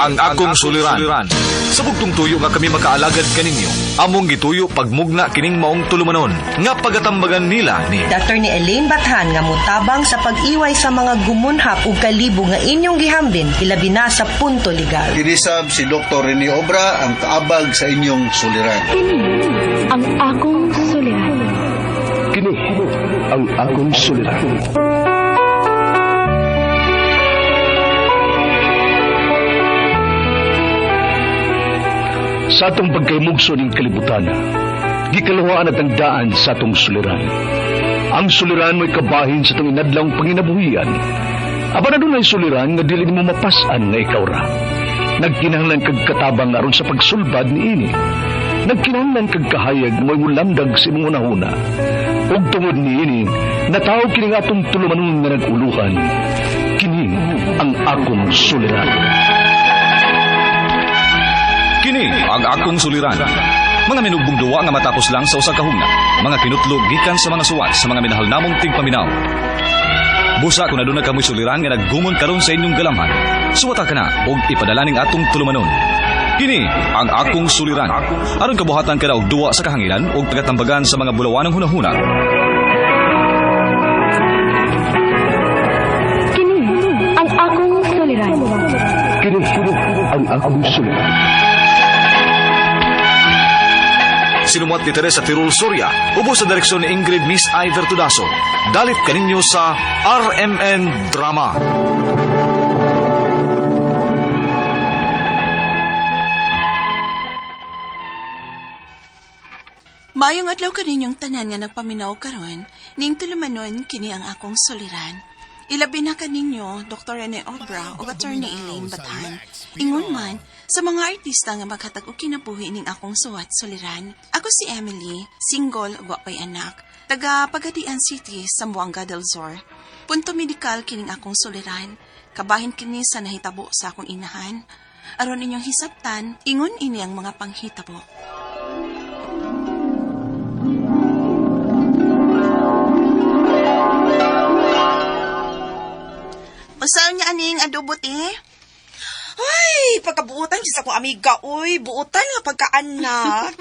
ang akong suliran. Sa bugtong tuyo nga kami makaalagad kaninyo. Among gituyo pagmugna kining maong tulumanon nga pagatambagan nila ni Attorney Elaine Bathan nga motabang sa pag-iway sa mga gumunhap ug kalibo nga inyong gihambin ilabi na sa punto legal. Kinisab si Dr. Rene Obra ang kaabag sa inyong suliran. Kini ang akong suliran. Kini ang akong suliran. Sa atong pagkaymugso ning kalibutan, gikaluhaan at ang daan sa atong suliran. Ang suliran mo'y kabahin sa atong inadlawng panginabuhian. Apan adunay suliran nga dili nimo mapas-an nga ikaw ra. Nagkinahanglan kag katabang aron sa pagsulbad niini. Nagkinahanglan kag kahayag mo'y mulamdag sa imong hunahuna. Ug tungod niini, nataw kini nga atong tulumanon nga nag-uluhan. Kini ang akong suliran. Kini ang akong suliran. Mga minugbong duwa nga matapos lang sa usa ka hugna. Mga kinutlog gikan sa mga suwat sa mga minahal namong tigpaminaw. Busa kung aduna kamoy suliran nga naggumon karon sa inyong galamhan. Suwata ka na og ipadala ning atong tulumanon. Kini ang akong suliran. Aron kabuhatan ka na og duwa sa kahanginan og tagatambagan sa mga bulawanong hunahuna. Kini ang akong suliran. Kini ang akong suliran. Sinumuat ni Teresa Tirul Soria, ubos sa direksyon ni Ingrid Miss Iver Tudaso. Dalit kaninyo sa RMN Drama. Maayong adlaw kaninyong tanan nga nagpaminaw karon, ning tulumanon kini ang akong suliran. Ilabi na kaninyo Dr. Rene Obra ug Attorney Elaine Bathan. Ingon man sa mga artista nga maghatag og kinabuhi ning akong suwat suliran. Ako si Emily, single ug wa pay anak, taga Pagadian City, Zamboanga del Sur. Punto medikal kining akong suliran. Kabahin kini sa nahitabo sa akong inahan. Aron inyong hisabtan, ingon ini ang mga panghitabo. Usaw niya aning adobo te? Ay, pagkabuutan siya sa akong amiga, uy. Buutan nga pagkaanak.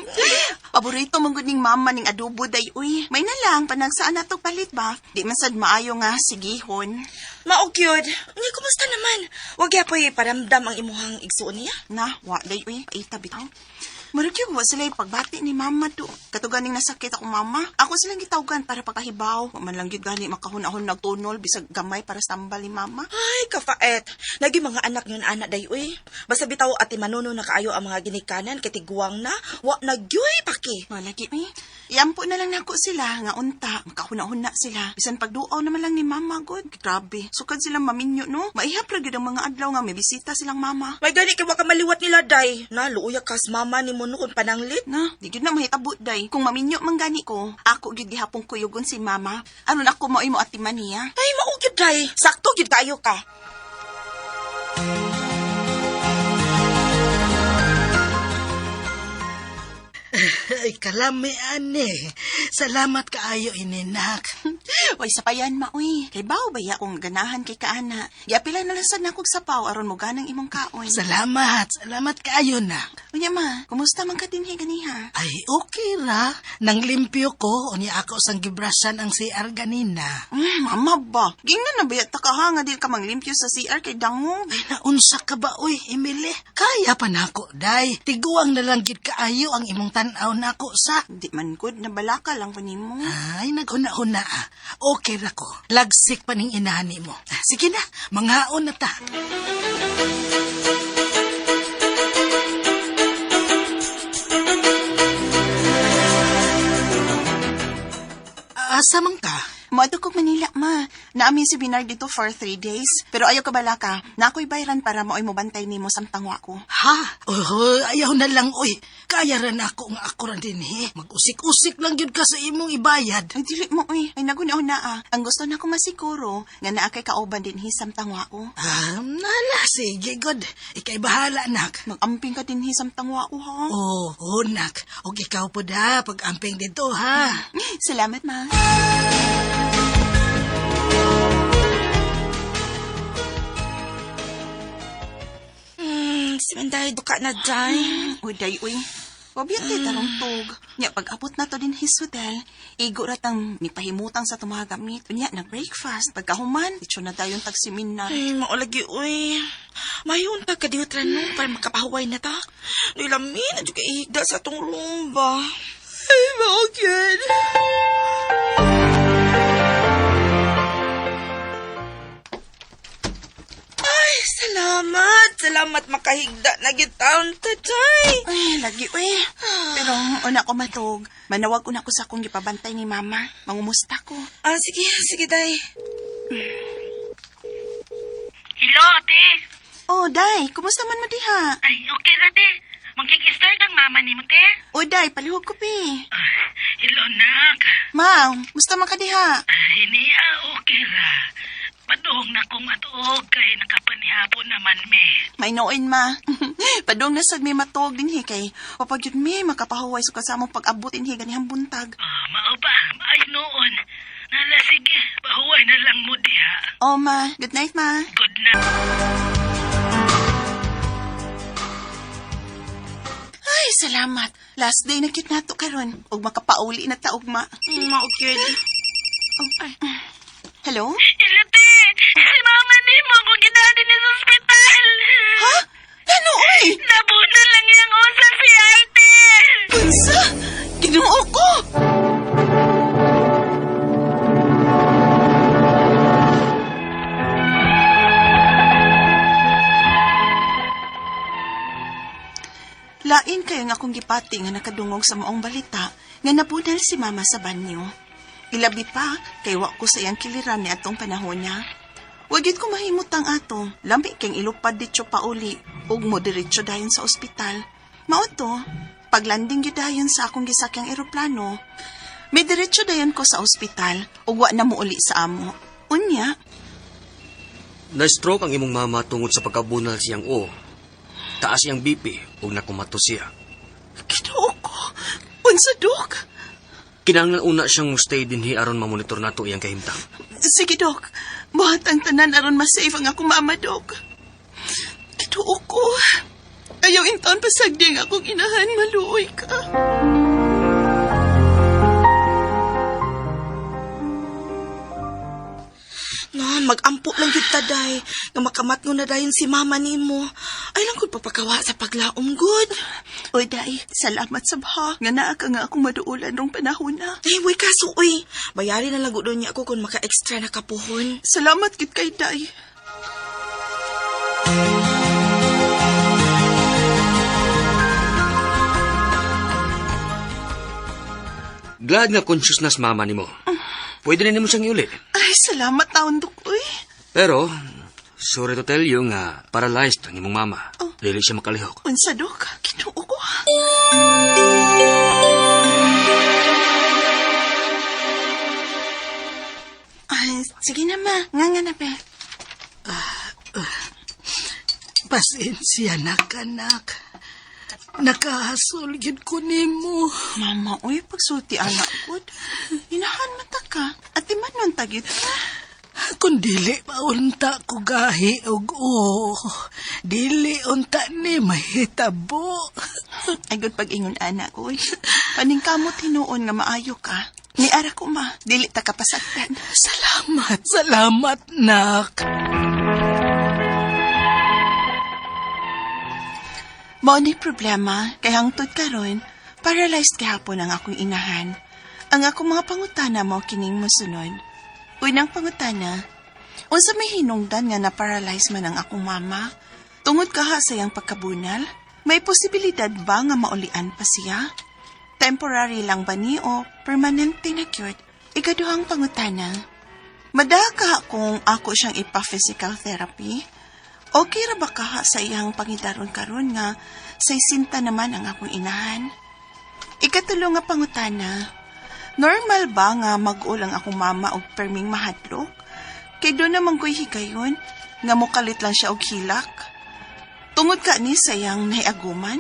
Paborito mong gud ning mama ning adobo day uy. May na lang panagsaan nato palit ba? Di man sad maayo nga sigihon. Mao gyud. Unya, kumusta naman? Wag yapoy paramdam ang imuhang igsuon niya. Na, wa day uy, paita bitaw. Murag yun, wa sila yung pagbati ni mama do. Katuganing nasakit ako mama. Ako silang gitawgan para pagkahibaw. Wa man lang gyud gani makahun-ahon nagtunol bisag gamay para sa tambal ni mama. Ay, kafaet. Lagi mga anak yun, anak day, uy. Basta bitaw ati manuno na kaayo ang mga ginikanan kay tiguang na. Wa na gyuy paki. Wala gyud uy. Iampo na lang nako sila nga unta, makahuna-huna sila. Bisan pagduaw naman lang ni mama god. Grabe, sukad silang maminyo no. Maihap ra gyud ang mga adlaw nga may bisita silang mama. May gani kay wa ka maliwat nila day. Na luoya kas mama ni mo no kung pananglit. Na, di gyud na mahitabo day. Kung maminyo man gani ko, ako gyud gihapon kuyugon si mama. Aron ako mao imo atiman niya. Ay, mao gyud day. Sakto gyud kaayo ka. Ay, kalami, ane. Salamat kaayo, ininak. Way sapayan ma uy. Kay bawo ba ya kung ganahan kay kaana. Giapila na lang sad nakog sapaw aron mo ganang imong kaon. Salamat, salamat kaayo, nak. Unya ma, kumusta man ka dinhi ganiha? Ay, okay ra. Nang limpyo ko, unya ako sang gibrasan ang CR ganina. Mama ba? Gingnan na ba ta ka ha nga dili ka manglimpyo sa CR kay dangog? Ay, naunsa ka ba, uy, Emily? Kaya pa nako, day. Tiguang na lang gid kaayo ang imong tan-aw nako sa. Di man good na balaka lang ko nimo. Ay, naghuna-huna ah. Okay ra ko. Lagsik pa ning inani mo. Ah, sige na, manghaon na ta. Asa man ka? Moadto kog Manila, ma. Naamin si Binard dito for 3 days. Pero ayaw ka balaka. Na ako'y bayran para maoy mobantay nimo samtang wa ko. Ha? Oho, ayaw na lang, oy. Kaya ra na ako nga ako ra din, he. Mag-usik-usik lang gyud ka sa imong ibayad. Ay, dili mo, uy. Ay, naguna na ah. Ang gusto na ko masiguro, nga naa kay kauban din samtang wa ko. Ah, nala, sige, good. Ikay bahala, nak. Mag-amping ka din samtang wa ko, ha? Oh, oh, nak. Og ikaw po da, pag-amping dito, ha? Salamat, ma. Si Manday, duka na, day. Uday, uy. Wabiyat kay tarong tug. Nya, pag-abot na to din his hotel, igo ratang mipahimutang sa itong mga gamit. Nya, nag-breakfast. Pagkahuman, itsyo na tayo tagsiminar. Ay, maulagi, uy. Mayon ta kadiyot no, para makapahuway na ta. Uy, lami na dyan ihigda sa atong room ba? Ay, maugyan. Ay, salamat. Salamat makahigda na gitaon ta, day. Ay, lagi, uy. Pero una ko matug. Manawag una ko sa akong gipabantay ni mama. Mangumusta ko. Ah, sige, sige, day. Hello, ate. Oh, day, kumusta man mo diha? Ay, okay ra, te. Magkikistart ang mama ni mo, te. Oh, day, palihog ko, pi. Hello, nak. Ma, musta man ka diha? Ay, niya, okay ra. Padong na kong matuog kay nakapanihapon naman me. May nooin, ma. Padong na sad may matuog din hi kay. Kapag yun may makapahuway sa kasamong pag-abot din hi ganihang buntag. Oh, mao ba? Ay, noon. Nala, sige. Pahuway na lang mo diha. Oh, ma. Good night, ma. Good night. Ay, salamat. Last day na cute nato karon. Ug makapauli na ta ugma. Maugyan. Oh, ay. Hello? Hello, te. Si mama ni mo kung ginadi ni sa ospital. Ha? Ano, oy? Nabuno lang yung usa si ate. Unsa? Ginoo ko! Lain kayo nga akong gipati nga nakadungog sa maong balita nga nabunal si mama sa banyo. Ilabi pa kay wa ko sa iyang kiliran ni atong panahon niya. Wa gyud ko mahimutang ato. Lami kang ilupad ditso pauli ug mo diretso dayon sa ospital. Mao to, paglanding gyud dayon sa akong gisakyang eroplano, may diretso dayon ko sa ospital ug wa na muuli sa amo. Unya, Na-stroke ang imong mama tungod sa pagkabunal siyang o. Taas siyang BP ug nakumato siya. Ginoo ko. Unsa dok? Kinahanglan una siyang stay dinhi aron mamonitor nato iyang kahimtang. Sige, Dok. Buhat ang tanan aron masave ang akong mama, Dok. Ginoo ko. Ayaw intaon pasagdi ang akong inahan, maluoy ka. No, magampo lang gyud ta, day. Nga makamat na dayon si mama nimo. Ay lang gud papakawa sa paglaom gud. Oy, day, salamat sa baha. Nga naa ka nga akong maduulan rong panahon na. Ay, way kaso, uy. Bayari na lang gud niya ako kung maka-extra na kapuhon. Salamat gid kay day. Glad nga conscious na sa mama nimo. Pwede na nimo siyang iuli. Ay, salamat taon, Dok. Uy. Pero, sorry to tell you nga paralyzed ang imong mama. Dili siya makalihok. Unsa, Dok? Ginoo ko. Ay, sige na, ma. Nga nga na, be. Pasensya na, kanak. Nakahasol gyud ko nimo. Mama, uy, pagsulti anak ko. Inahan man ta ka. At imanon tagit ka. Kung dili paunta ko gahi og o, dili unta ni mahitabo. Ay, good pag-ingon anak ko. Uy. Paningkamot hinuon nga maayo ka. Ni ara ko, ma. Dili ta kapasagdan. Salamat, salamat, nak. Mao ni problema, kay hangtod karon, paralyzed gihapon ang akong inahan. Ang akong mga pangutana mao kining mosunod. Unang pangutana, unsa may hinungdan nga na-paralyze man ang akong mama? Tungod kaha sa iyang pagkabunal, may posibilidad ba nga maulian pa siya? Temporary lang ba ni o permanente na cured? Ikaduhang pangutana, madaha kaha kung ako siyang ipa-physical therapy? Okay ra ba kaha sa iyang pangidaron karon nga say sinta naman ang akong inahan? Ikatulo nga pangutana, normal ba nga mag-ulang akong mama og perming mahadlok? Kay doon naman ko'y higayon, nga mokalit lang siya og hilak. Tungod ka ni sa iyang nahiaguman?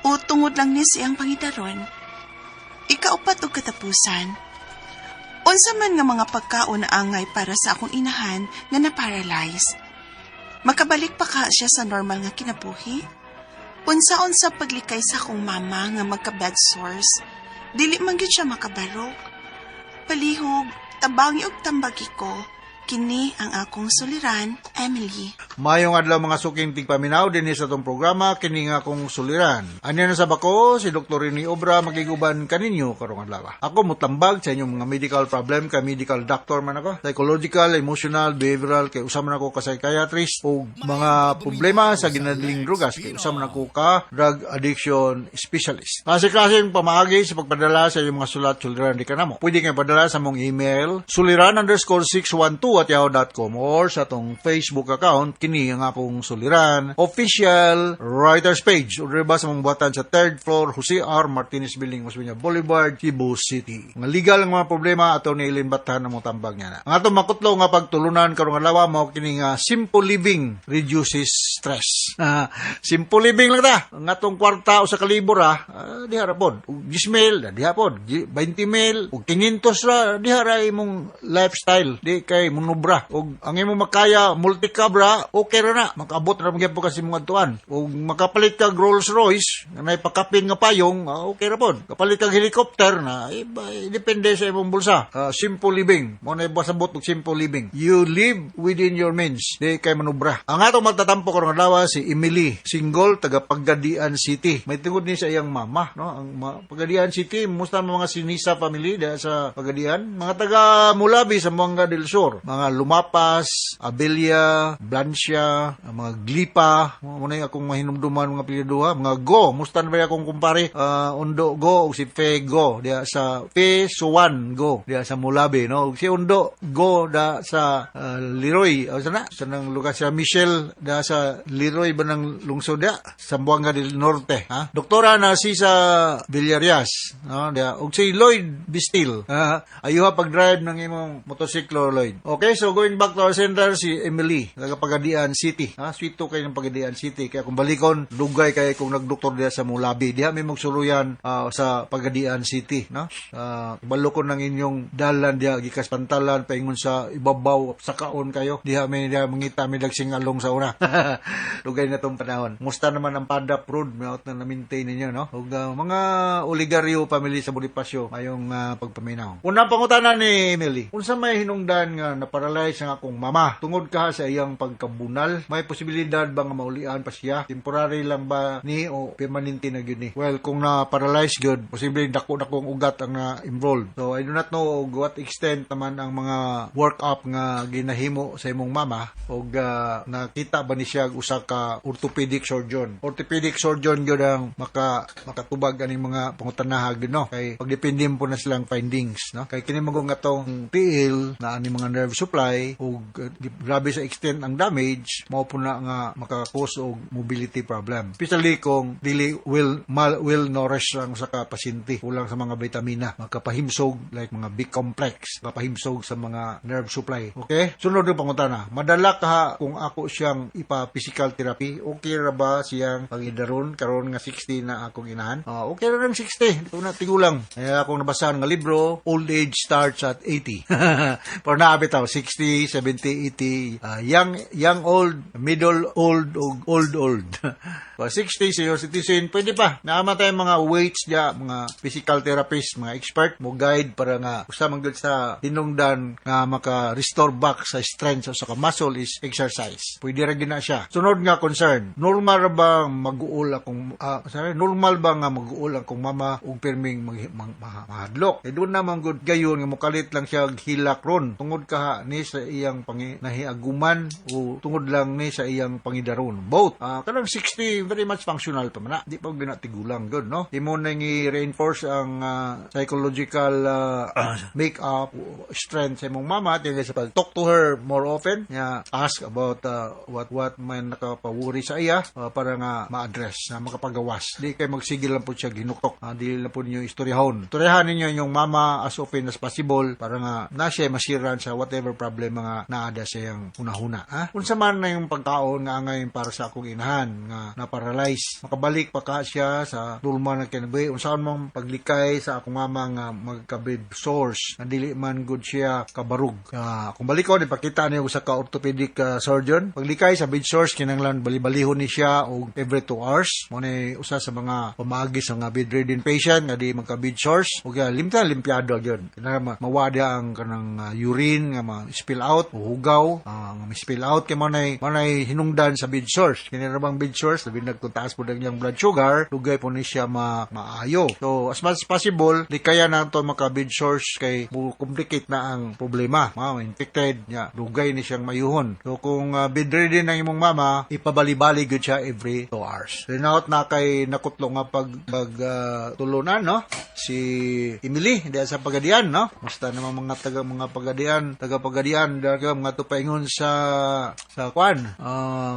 O tungod lang ni sa iyang pangidaron? Ikaupat og katapusan, unsa man nga mga pagkaon na angay para sa akong inahan nga na-paralyze? Makabalik pa ka siya sa normal nga kinabuhi? Unsaon sa paglikay sa akong mama nga magka-bed sores, dili man gyud siya makabarog. Palihog, tabangi og tambagi ko, kini ang akong suliran, Emily. Mayong adlaw, mga suking tigpaminaw, dinhi sa atong programa, kini nga akong suliran. Anya na sa bako si Dr. Rene Obra magiguban kaninyo karong adlaw. Ako mutambag sa inyong mga medical problem kay medical doctor man ako. Psychological, emotional, behavioral, kay usa man ako ka psychiatrist, ug mga problema sa ginadling drugas kay usa man ako ka drug addiction specialist. Klase-klaseng pamaagi sa pagpadala sa inyong mga sulat suliran di kanamo. Pwede kayo padala sa mong email suliran_612@yahoo.com or sa atong Facebook account, kini ang akong suliran official writers page, o ba sa mong buhatan sa third floor, Jose R. Martinez Building, Osmeña Boulevard, Cebu City. Mga legal nga mga problema, ato ni Elaine Bathan na mo tambag niya na. Ang atong makutlo nga pagtulunan karong adlaw mao kini nga simple living reduces stress. Simple living lang ta. Ang atong kwarta 1,000 ra, diha ra pod. Ug 10 mil, diha pod. 20 mil, ug 500 ra, diha ra imong lifestyle. Di kay munubra. Ug ang imong makaya multicab ra, okay ra na. Makaabot ra magyapon kasi imong adtuan. Ug makapalit kag Rolls Royce nga nay pakapin nga payong, okay ra pod. Kapalit kag helicopter na, iba, depende sa imong bulsa. Simple living. Mo na pasabot og simple living. You live within your means. Di kay manubra. Ang atong magtatampo karong adlaw si Emily, single, taga Pagadian City. May tungod ni sa iyang mama, no? Ang Pagadian City, musta ang mga Sinisa family diha sa Pagadian? Mga taga Mulabi sa Zamboanga del Sur, mga Lumapas, Abelia, Blancia, ang mga Glipa, mo na yung akong mahinumduman mga apelyido ha, mga Go, musta na ba akong kumpare, Undo Go, ug si Fe Go, diha sa Fe Suwan Go, diha sa Mulabi, no? Ug si Undo Go da sa Leroy, o sana, sa nang lugar sa Michelle, da sa Leroy ba ng lungsod diha, Zamboanga del Norte, ha? Doktora na si sa Villarias, no? Diha, ug si Lloyd Bistil, ha? Ayuha pag-drive ng imong motosiklo, Lloyd. Okay, so going back to our center, si Emily, taga Pagadian City. Ha? Sweet to kay ng Pagadian City. Kaya kung balikon, dugay kay kung nagdoktor diha sa Mulabi. Diha may magsuluyan sa Pagadian City, no? Balo ko ng inyong dalan diha gikas Pantalan paingon sa ibabaw sa kaon kayo. Diha may diha mangita may dagsingalong sa una. Dugay na tong panahon. Musta naman ang Padap Road, may na na-maintain ninyo, no? Ug mga Oligario family sa Bonifacio mayong pagpaminaw. Unang pangutana ni Emily, unsa may hinungdan nga na-paralyze ang akong mama tungod ka sa iyang pagkabunal? May posibilidad ba nga maulian pa siya? Temporary lang ba ni o permanente na gyud ni? Well, kung na-paralyze gyud, posible dako dakong ugat ang na-involved. So I do not know og what extent naman ang mga work up nga ginahimo sa imong mama og nakita ba ni siya og usa ka orthopedic surgeon. Orthopedic surgeon gyud ang makatubag aning mga pangutanaha gyud, no, kay pagdepende po na silang findings, no, kay kini magong atong tiil na ani mga nerve supply ug grabe sa extent ang damage, mao po na nga maka-cause og mobility problem, especially kung dili well nourished ang usa ka pasyente, kulang sa mga vitamina, makapahimsog like mga B complex, makapahimsog sa mga nerve supply. Okay, sunod ng pangutana: madala ka kung ako siyang ipa physical therapy? Okay ra ba siyang pangidaron karon nga 60 na akong inahan? Okay ra ng 60, di na tigulang. Kaya akong nabasahan nga libro, old age starts at 80. Pero naa bitaw 60, 70, 80, young, young old, middle old, ug old old. So, 60, senior citizen, pwede pa. Naama tayo mga weights diya, mga physical therapist, mga expert mo guide para nga usa man gyud sa hinungdan nga maka-restore back sa strength sa ka muscle is exercise. Pwede ra gyud na siya. Sunod nga concern, normal ra ba mag-uol akong sorry, normal ba nga mag-uol akong mama ug pirming mahadlok? Eh doon naman gud gayon nga mokalit lang siya og hilak ron tungod kaha ni sa iyang pangi nahiaguman o tungod lang ni sa iyang pangidaron? Both. Kanang 60, very much functional pa man na. Di pa gyud na tigulang gud, no? Imo nang i-reinforce ang psychological make-up strength sa imong mama tingali sa pag talk to her more often ya, ask about what man nakapawuri sa iya para nga ma-address na makapagawas. Di kay magsigil lang. lang po siya ginuktok. Dili lang po ninyo istoryahon. Istoryahan ninyo inyong mama as often as possible para nga na siya masiran sa whatever problem mga naada sa iyang hunahuna. Ha? Unsa man na yung pagkaon nga angay para sa akong inahan nga na-paralyze. Makabalik pa ka siya sa normal na kinabuhi. Unsaon mong paglikay sa akong mama nga magka-bed sores nga dili man good siya kabarug. Kung balikon ipakita niyo sa ka orthopedic surgeon. Paglikay sa bed sores kinahanglan bali-balihon ni siya og every 2 hours. Mo ni usa sa mga pamaagi sa mga bedridden patient nga di magka bed sores. Ug limta limpiado gyud. Kinahanglan mawada ang kanang urine nga ma-spill out o hugaw nga ma-spill out kay mo nay hinungdan sa bed sores. Kini ra bang bed sores labi nagkutaas po ang iyang blood sugar, dugay po ni siya maayo. So as much as possible, di kaya na to maka bed sores kay mo complicate na ang problema. Ma infected nya, dugay ni siyang mayuhon. So kung bedridden ang imong mama, ipabali-bali gyud siya every 2 hours. Rinaot na kay nakutlo nga pag tulunan, no? Si Emily diya sa Pagadian, no? Basta naman mga taga mga Pagadian, taga Pagadian diya mga tupaingon sa kwan,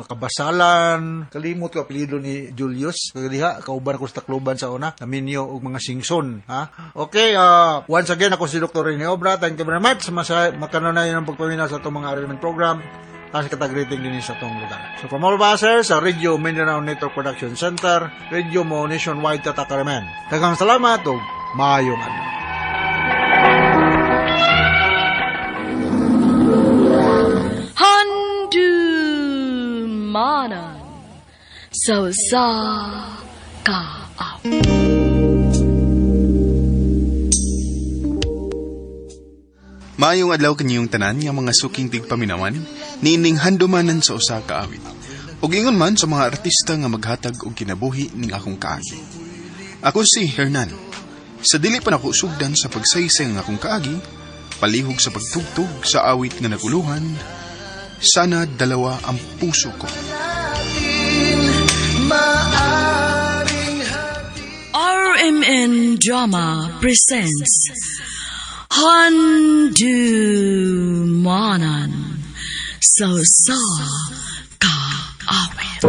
Kabasalan, kalimot ko apelyido ni Julius. Kagadiha kauban ko sa Tacloban sa una, naminyo og mga Singson, ha? Okay, once again ako si Dr. Rene Obra. Thank you very much. Makanunay ng pagpaminaw sa atong mga arrangement program. Taas katag-rating din sa atong lugar. So from all of us here sa Radio Mindanao Network Production Center, Radio Mo Nationwide Tatakaramen. Daghang salamat ug maayong adlaw. Handumanan sa usa ka Maayong adlaw kaniyong tanan nga mga suking tigpaminawan, niining handumanan sa usa ka awit. Ug ingon man sa mga artista nga maghatag og kinabuhi ning akong kaagi. Ako si Hernan. Sa dili pa nako sugdan sa pagsaysay ng akong kaagi, palihog sa pagtugtog sa awit nga naguluhan, sana dalawa ang puso ko. RMN Drama presents Handumanan sa usa ka awit.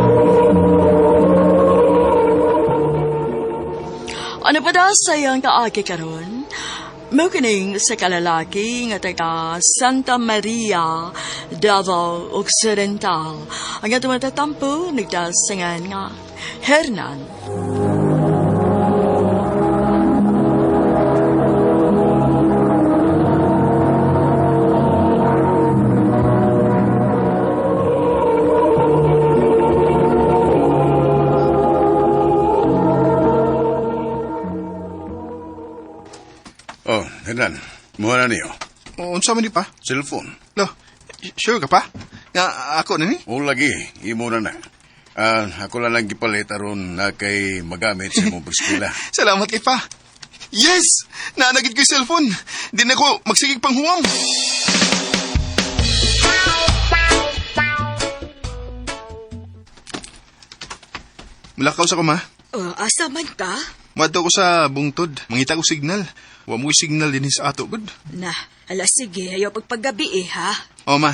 Ano pa daw sa iyang kaagi karon? Mukining sa kalalaki nga taga Santa Maria, Davao Occidental. Ang atong matatampo, nagdasingan nga Hernan. Oh, Hernan, muha na niyo. Unsa man ni pa? Cellphone. Lo, sure ka pa? Nga ako na ni? O lagi, imo na na. Ako lang lang gipalit aron na kay magamit sa imong pag-eskwela. Salamat kay pa. Yes! Naanagid ko yung cellphone. Di na ko magsigig panghuwam. Mulakaw sa ko, ma. Asa man ka? Madto ko sa bungtod. Mangita ko signal. Wa mo signal din sa ato, gud. Na, ala sige, ayaw pagpagabi eh ha. O, ma.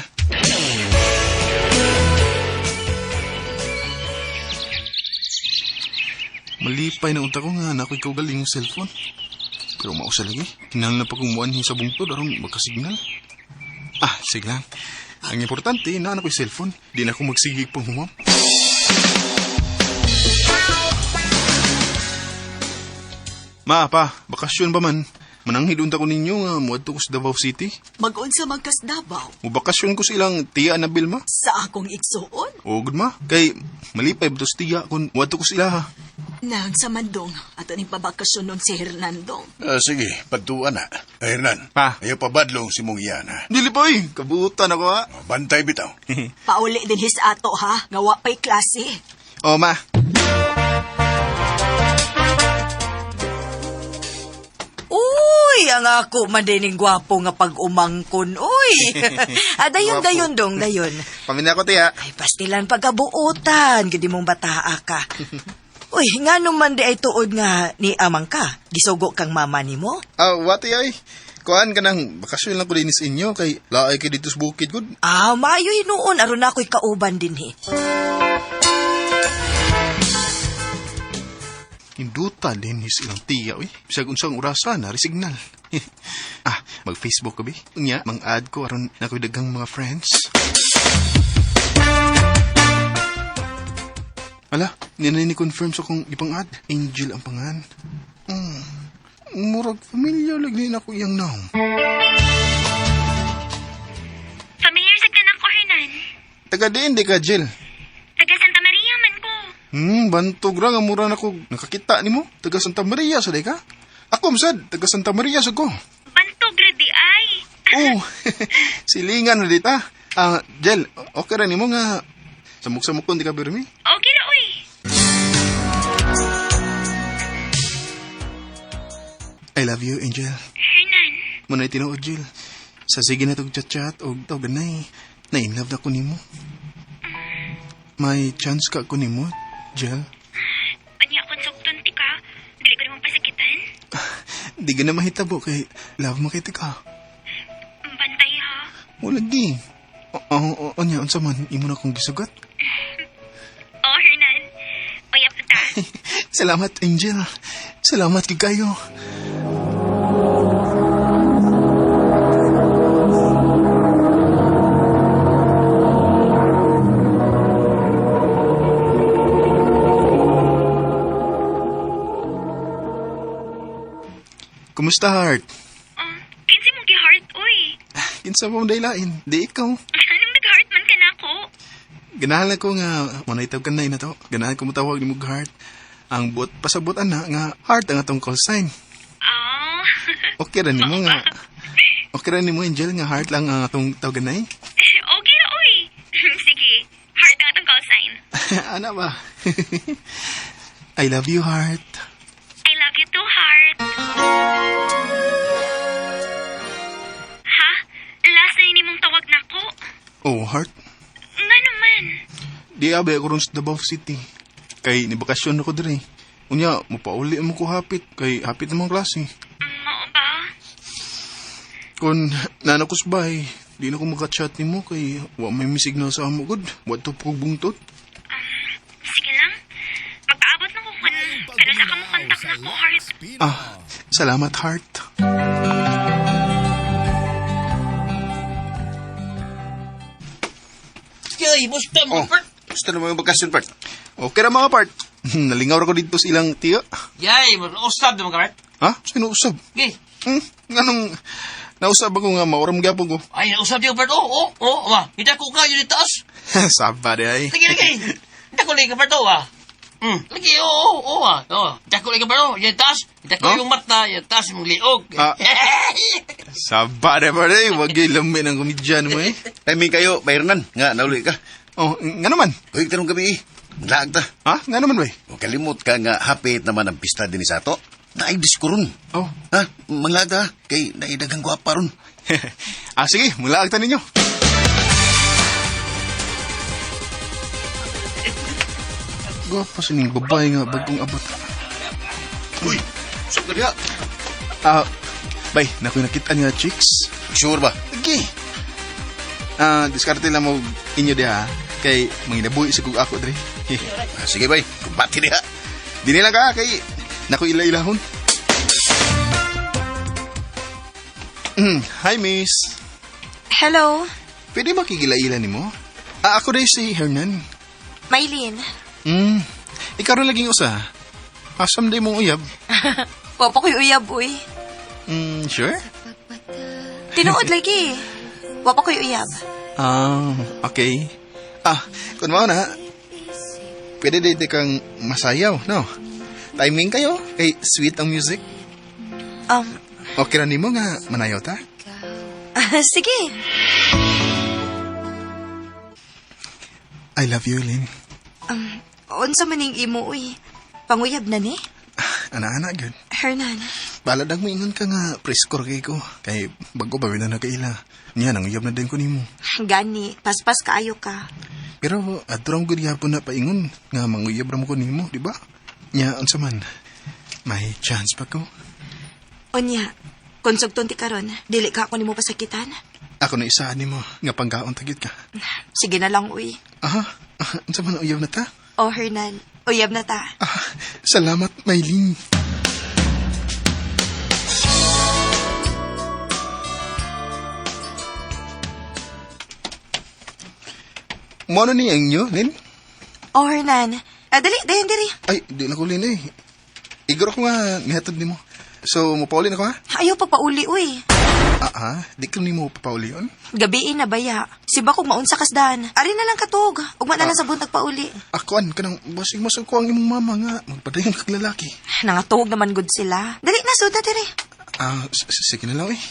Malipay na unta ko nga na ako'y kaugaling yung cellphone. Pero mausa lagi. Kinahanglan na pa kong muanhin sa bungtod aron magkasignal. Ah, sige lang. Ang importante, na ako'y cellphone. Di na ako magsigig pang humam. Ma, pa, bakasyon ba man? Mananghid unta ko ninyo nga muadto ko sa Davao City. Mag-unsa man kas Davao Mubakasyon ko sa ilang tiya na Bilma. sa akong igsuon. O gud ma, kay malipay ba tos tiya kung muadto ko sila ha. Nang sa mandong, ato ning pabakasyon nun si Hernando. Sige, pagtuan na. Hernan, Pa. ayaw pabadlong si mong iyan, ha? Dili pa oy, kabutan ako ha. Bantay bitaw. Pauli din his ato ha, nga wa pa'y klase. O ma, Uy, ang ako man din ning gwapo nga pag-umangkon. Uy. Ah, dayon, Gwapo. dayon, dong, dayon. pamina ko tiya. Ay, pastilan pagkabuotan, gidi mong bataa ka. Uy, nga man di ay tuod nga ni amang ka. Gisugo kang mama nimo. Ah, wati ay. Kuan ka nang bakasyon lang ko din sa inyo kay laay kay dito sa bukid gud. Ah, maayo hinuon aron ako'y kauban din he. Induta din his ilang tiya, uy. Bisag unsang orasa na, resignal. Ah, mag-Facebook ko, bi. Unya, mang-add ko aron na ko'y daghang mga friends. Ala, ninay ni confirm sa kong ipang-add. Angel ang pangan. Hmm. Murag familiar lagi na ako iyang naong. Familiar sa kanak ko, Hernan. Taga diin di ka, Jill. Taga Santa Maria man ko. Bantog ra nga mura na ko nakakita nimo. Taga Santa Maria sa ka? Ako masad, taga Santa Maria sa ko. Bantog ra di ay. Oh, silingan na dita. Ah, Jel, okay ra nimo nga samok-samok kon di ka birmi. Okay ra uy. I love you, Angel. Hernan, Muna'y tinuod, Jill. Sa sige na tog chat-chat og tawag ganay. Na-in love na ko nimo. May chance ka ko nimo, Jill. unya kon sugton ti ka. Dili ko nimo pasakitan. Di ka na mahitabo kay love mo kay ka. Bantay ha. Wala di. Oo, anya, unsa man, imo na kong gisugat. Oh, Hernan. Uyab na ta. Salamat, Angel. Salamat kay kayo. Kumusta, Heart? Kinsi mo gi-heart uy. Kinsa mo daylain? Di ikaw. Anong nag-heart man ka nako? Ganahan lang ko nga manaytaw ka na ina to. Ganahan ko mutawag ni mong Heart. Ang buot pasabot ana nga Heart ang atong call sign. Oh. Okay ra nimo nga. Okay ra nimo Angel nga Heart lang ang atong tawagan eh. Okay ra uy. Sige. Heart ang atong call sign. Ana ba? I love you, Heart. I love you too, heart. Ha? Last na ini mong tawag nako. Oh, Heart. Nga naman. Di abe ako ron sa Davao City. Kay ni bakasyon ako dire. Unya, mopauli mo ko hapit kay hapit namang klase. Mao ba? Kung nanakos ba eh, di na ko maka-chat nimo kay wa may signal sa amo gud. Wa to po bungtot. Sige lang. Magpaabot na ko kung kanusa ka mo kontak nako, heart. Ah, salamat, Heart. Yoy, musta mo, Oh, gusto na mga bakasyon, Bert. Okay ra mga part. Nalingaw ra ko dito sa ilang tiyo. Yay, usab naman ka, Bert. Ha? Sino usab? Gay. Nganong nausab ako nga mauram gyapon ko. Ay, nausab diyo, Bert. Oh, oh, oh, ma. Hidako ka, yun itaas. Saba di ay. Lagi, lagi. Hidako lagi ka, Bert, oh, ah. Lagi, oo, oh, oh, ah. Oh, hidako lagi ka, Bert, oh. Yun itaas. Hidako Huh? yung mata, yun taas yung liog. Ah. Saba di ba di? Wag gyud lami ng komedyan mo eh. Timing kayo, Bayronan. Nga, nauli ka. Oh, nga naman. Uy, tanong gabi eh. Laag ta. Ha? Nga naman bay? O kalimot ka nga hapit naman ang pista din sa ato. Naay disko ron. Oh. Ha? Manglaag ta. Kay naidagang gwapa ron. Ah, sige, mula agta ninyo. Gwapa sa ning babae nga bagong abot. Uy, saan ka diha? Ah, bay, nakoy nakita niya chicks. Sure ba? Sige. Ah, diskarte lang mo inyo diha kay manginabuhi sa kog ako dre. Ah, sige bay, kumbati diha. Dini lang ka kay nakoy ila-ilahon. Hi miss. Hello, Pwede makigila-ila nimo? Ah, ako dai si Hernan. Maylin. Ikaw rin laging usa. Asam day mong uyab. Wa pa ko'y uyab, uy. Sure? Tinuod lagi. Wa pa ko'y uyab. Ah, okay. Ah, kung mao na, pwede dito kang masayaw, no? Timing kayo, kay sweet ang music. Okay ra nimo nga manayaw ta? Sige. I love you, Lynn. Unsa man ning imo, uy. Panguyab na ni? Ana-ana, gyud. Hernan. Balag mo ingon ka nga preskor kay ko. Kay bago pa na nakaila. Niya, nanguyab na din ko nimo. Gani, paspas kaayo ka. Pero adto gud gyapon na paingon nga manguyab ra mo ko nimo, di ba? Nya unsa man? May chance pa ko. Unya, kung sugton ti karon, dili ka ako nimo pasakitan. Ako na isa nimo nga panggaon tagit ka. Sige na lang, uy. Aha, unsa man uyab na ta? Oh, Hernan, Uyab na ta. Salamat, Maylin. Mo ni ang inyo, Lin? Oh, Hernan. Ah, dali, dayon diri. Ay, di na ko, Lin eh. Igor ko nga, nihatod nimo. So, mupauli na ko ha? Ayaw pa pauli, uy. Ah, di ko nimo papauli yun? Gabiin na baya. Siba kong maunsa kasdan. Ari na lang katog. Ugma na lang sa buntag pauli. Akuan ka nang basig mo sa ko ang imong mama nga magpadayon kag lalaki. Nangatog naman gud sila. Dali na, suda diri. Ah, sige na lang eh.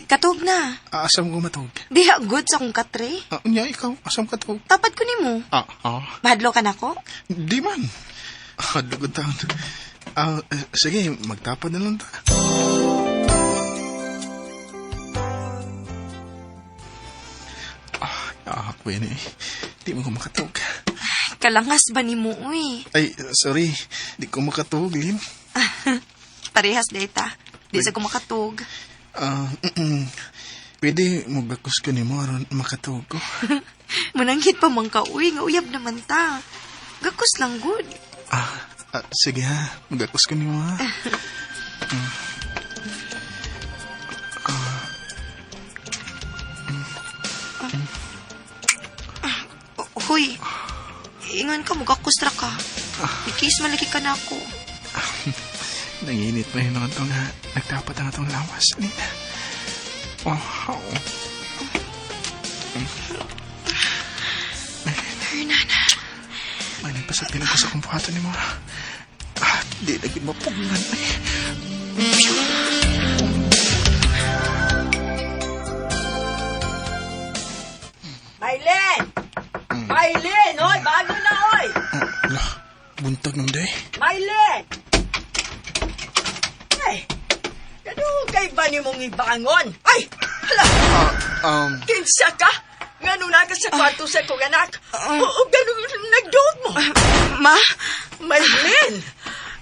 Katog na. Ah, asam ko matog. Diha good sa kong katre. Ah, unya ikaw, asam ka tog. Tapad ko nimo. Ah, ah. Mahadlo ka nako? Di man. Ah, dugod taon. Ah, sige, magtapad na lang ta. Ah, ako yun eh. Di mo ko makatog. Kalangas ba nimo, uy? Ay, sorry. Di ko makatog, Lin. Parehas data. Di sa ko makatog. Ah, Pwede magakos ko ni mo aron makatog ko. Mananghit pa man ka, uy. Nga uyab naman ta. Gakos lang good. Ah, sige ha. Magakos ko ni mo ha. Huy, ingon ka, mugakos ra ka. Ikis malaki ka na ako. Nanginit pa yun naman itong nagtapat ang atong lawas, Lina. Oh, oh. Hernan. May nagpasakit ko sa kumpuhato ni mo. Ah, di na gid mapugngan. Ay. Maylin! Maylin! Oy, bago na, oy! Ala, buntag ng day. Maylin! Ay, kano kay ba ni mong ibangon? Ay, hala! Kinsa ka? Ngano na ka sa kwarto sa kong anak? O gano'n nagduot mo? Ma? Maylin!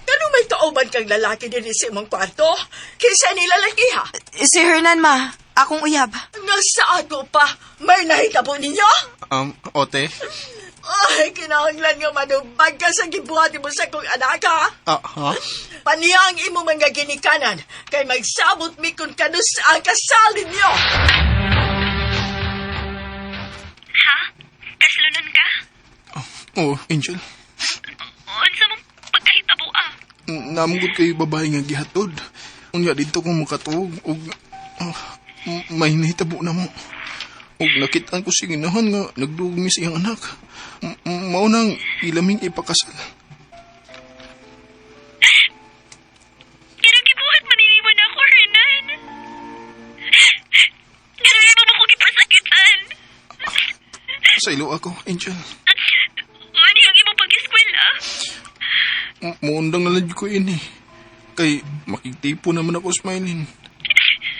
Kano may kauban kang lalaki din sa imong kwarto? Kinsa ni lalaki ha? Si Hernan, ma. Akong uyab. Nga sa ako pa, may nahitabo ninyo? Ote? Ay, kinahanglan nga manubag ka sa gibuhat mo sa kong anak ha? Ah, ha? Paniya ang imo mga ginikanan, kay magsabot mi kung kanus ang kasal ninyo. Ha? Kasalonon ka? Oh, Angel. Unsa mong pagkahitabo ah? Namugod kay babae nga gihatod. Unya dito kong makatuog og may nahitabo na mo. Og nakitaan ko si ginahan nga nagduog mi sa iyang anak. Mao nang ilaming ipakasal. Kanang gibuhat man nimo na ako, Hernan. Ganun mo mo ko gipasakitan. Sa ilo ako, Angel. Ano yung imong pag-eskwela? Muundang na lang ko ini. Kay makigtipo naman ako smiling.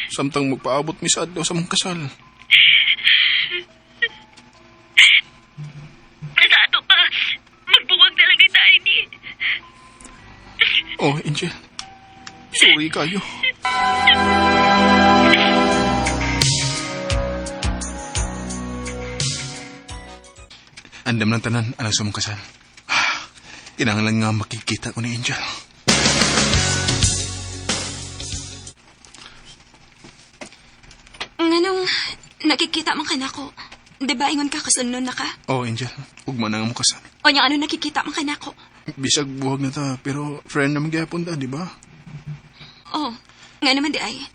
Samtang magpaabot mi sa adlaw sa mong kasal. Sa ato pa, magbuwag na lang kita ini. Oh, Angel. Sorry kayo. Andam ng tanan, alang sa mong kasal. Kinahanglan nga makikita ko ni Angel. Nganong nakikita man ka nako? Di ba ingon ka kasunod na ka? Oh, Angel. Ugma na nga mong kasal. O nya ano nakikita man ka nako? Bisag buhag na ta, pero friend naman gihapon ta, di ba? Oh, nga naman di ay.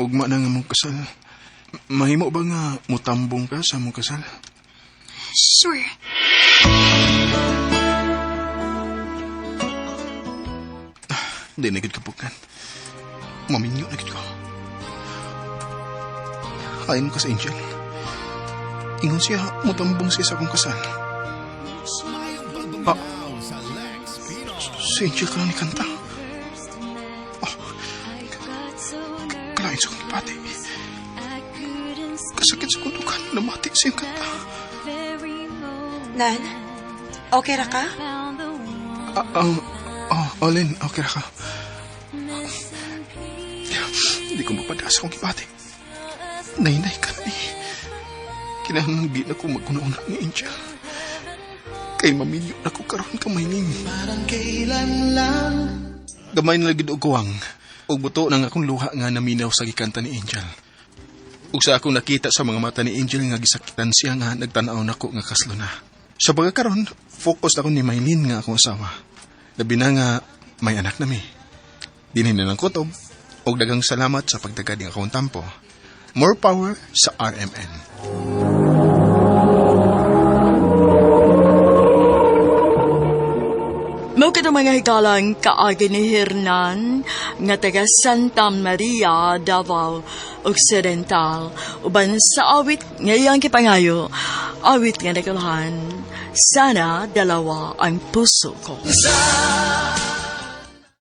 Ugma na nga mong kasal. Mahimo ba nga mutambong ka sa mong kasal? Sure. Hindi na gid kapukan. Maminyo na gid ko. Ayon ka sa Angel. Ingon siya, mutambong siya sa akong kasal. Ah, si Angel ka lang ni kanta. Oh, kalain sa akong ipati. Kasakit sa kundukan, namati siyang kanta. Nan, okay ra ka? Olin, okay ra ka. Hindi ko mapadasa akong ipati. Nainay ka na eh. Kinahanglan di na ko maguna-una ni Angel. Kay maminyo na ko karon ka, Mylene. Gamay na lagi og kuwang. Ug buto ng akong luha nga naminaw sa gikanta ni Angel. Ug sa akong nakita sa mga mata ni Angel nga gisakitan siya nga nagtanaw nako nga kaslo na. Sa pagkakaron, focus ako ni Mylene nga akong asawa. Labi na nga may anak na mi. Dinhi na lang kutob. Og daghang salamat sa pagtagad ng akong tampo. More power sa RMN. Mao kato mga higalang kaagi ni Hernan nga taga Santa Maria, Davao Occidental, uban sa awit nga iyang gipangayo, awit nga nagulahan, "Sana Dalawa ang Puso Ko." Sana.